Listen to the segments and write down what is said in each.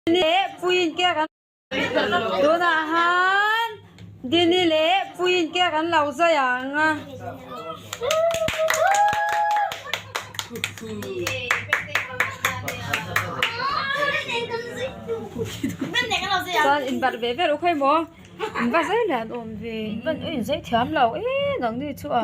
Leh puiin cake an tunah han Dini leh puiin cake an lo zai ang a. Chuan inbarh ve vel u khawi maw in va zai leh an awm ve in va in zai thiam lo e nangni chu a.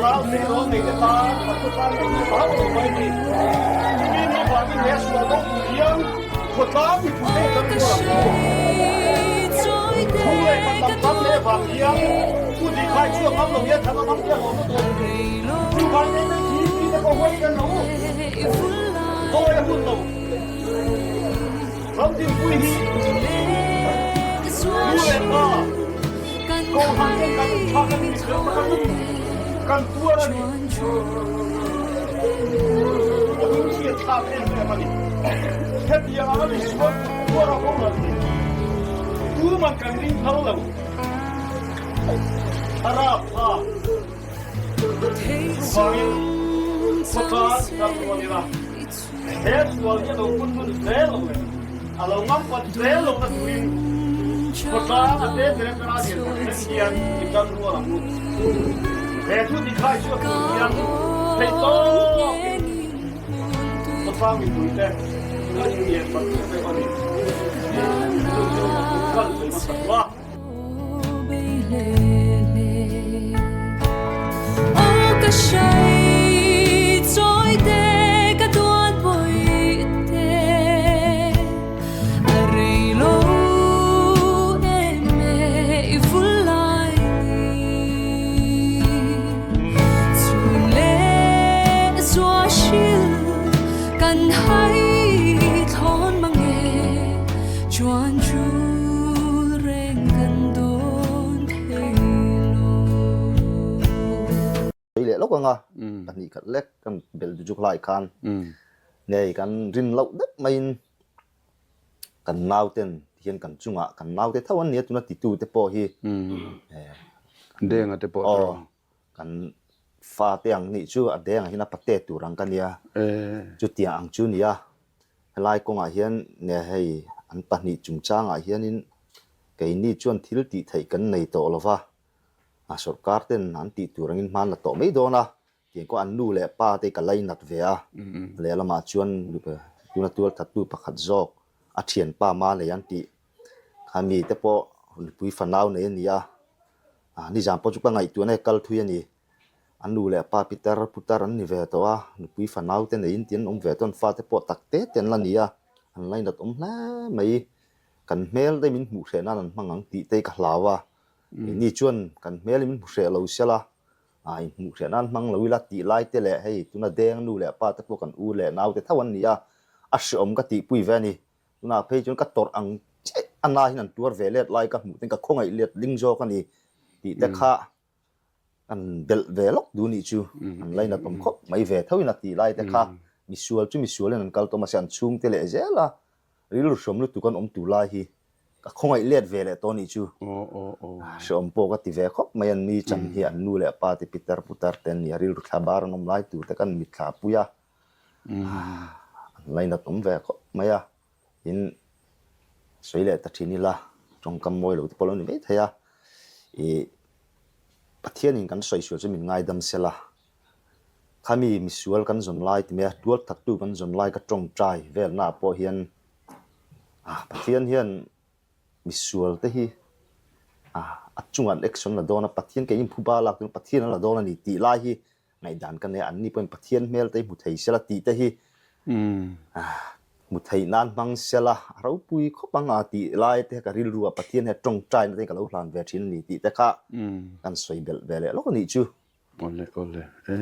Fanau tleirawl neite tan kan khawtlang nei hi hlau lo mai ni. Chumi ni vangin he sual do tur hian khawtlang mipui te kan rual ang u. Thu leh kan lam tam leh vang hian thu tih khai chhuak ngam lo hian kan awm ang tih a hlawm lutuk. Chuvang nei mai thi thi te pawh huai kan lo u. Dawi a hun lo. Ramdinpui hi nu leh pa Kohhran ten kan tha kan ni fel tak a ni. Kan tuar a ni. A lungchhiat thlak em em a ni. Hetiang anga misual tuar a boral hi tuman kan ring phal lo. A rap thlak. Chuvangin khawtlang kan rual ila. He sual hi a lo pun nun zel lo le, a lo ngam pat zel lo na turin khawtlang a te ber atanga lian tak thleng hian i tan rual ang u. He thu ti khai chhuak tur hian theih tawkin khawtlang mipuite kan inlian pat deuh deuh a ni. Chu chu kan sawi hmasa duh a. Tui leh lawk anga pahnih khat lek kan bel dujuk lai khan nei kan rin loh deuh maiin kan nauten tihian kan chungah kan naute tho an nia tuna titu te pawh hi Denga te pawh aw kan fate ang nih chu a dengah hian a pate tur ang ka nia chutiang ang chu nia helai kawngah hian nge hei an pahnih chungchangah hianin keini chuan thil tih theih kan nei tawh lova a sorkar ten an tih tur angin hman la tawh mai dawn a tiang kawh an nu leh pa te ka lainat ve a lehlamah chuan tuna tual thattu pakhat zawk a thianpa ma nei an tih kha mi te pawh nupui fanau nei a ni a nizan pawh chu ka ngaihtuahna hi kal thui a ni an nu leh pa pitar putar an ni ve tawh a nupui fanau te neiin tih an awm ve tawh an fate pawh tak te te an la ni a an lainat awm hle mai kan hmel te min hmuh hreh nan an hmang ang tih te hi ka hlau a. Keini chuan kan hmel in hmu hreh lo sela, a inhmuh hreh nan hmang lo ila tih lai te leh hei tuna deng nu leh pa te pawh kan u leh nau te tho an ni a, a hreawm ka tihpui ve a ni. Tunah phei chuan ka tawrh ang chiah a na hian an tuar ve let lai ka hmuh ten ka khawngaih let ling zawk a ni tih te kha an belh ve lawk duh nih chu an lainat awm khawp mai ve tho in a tih lai te kha misual chu misualin an kal tawh mahse an chhungte leh zel a rilru hreawm lutuk an awm tur lai hi Ka khawngaih let ve leh tawh nih chu. Hreawm pawh ka ti ve khawp mai an ni chan hi an nu leh pa te pitar putar te an ni a rilru thla bar an awm lai tur te kan mitthla pui a an lainat awm ve khawp mai a tin sawi leh ta thin ila tawngkam mawi lo te pawh lo ni mai thei a ih Pathianin kan sawi sual chu min ngaidam sela khami misual kan zawn lai ti mai a tual thattu kan zawn lai ka tawngtai velnaah pawh hian Pathian hian misual te hi a chungah an action la dawn a, Pathian kei inphuba lak chuan Pathian a la dawn a ni tih lai hi ngaihdan ka nei a, anni pawhin Pathian hmel te hi hmu thei sela tih te hi hmu theih nan hmang sela a ropui khawp ang a tih lai te ka rilru ah Pathian hian tawngtaina te hi ka lo hlan ve thin a ni tih te kha kan sawi belh ve leh lawk a nih chu. Awle awle e.